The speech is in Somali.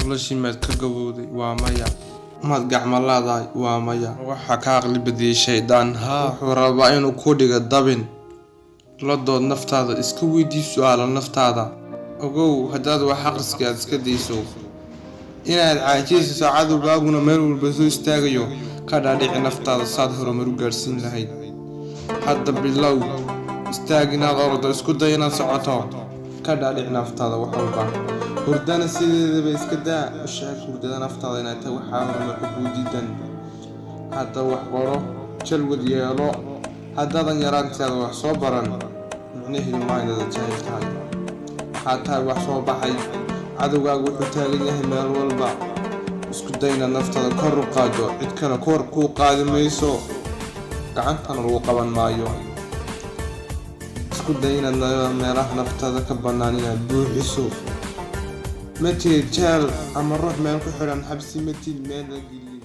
Noloshii maad ka gabowday? Waa maya. Maad gacmo laadahay? Waa maya. Waxaa ka aqli badiyey shaydaan. Haa, wuxuu rabaa inuu ku dhigo dabin. La dood naftaada, iska weydii su-aalo naftaada. Ogow, haddaad wax akhriska aad iska dayso, inaad caajiyayso, saacad walbaaguna meel walba soo istaagayo. Ka dhaadhici naftaada saad horumar u gaadhsiin lahayd. Hadda bilow, istaag inaad ordo, isku day inaad socoto. Ka dhaadhici naftaada wax walba. Hurdana sideedaba iska daa. U sheeg hurdada naftaada inay tahay waxaa horumarka kuu diidan. Hadda wax qoro, jalwad yeelo. Haddaadan yaraantaada wax soo baran, micnaheedu maa inaad jaahil tahay. Waxaad tahay wax soo baxay. Cadowgaagu wuxuu taagan yahay meel walba. Isku day inaad naftaada kor u qaado. Cid kale kor kuu qaadi mayso, gacantana lagu qaban maayo. Isku day inaad meelaha naftaada ka bannaan inaad buuxiso. Ma tihid jeel ama ruux meel ku xidhan, xabsi ma tihid meel la geliyey.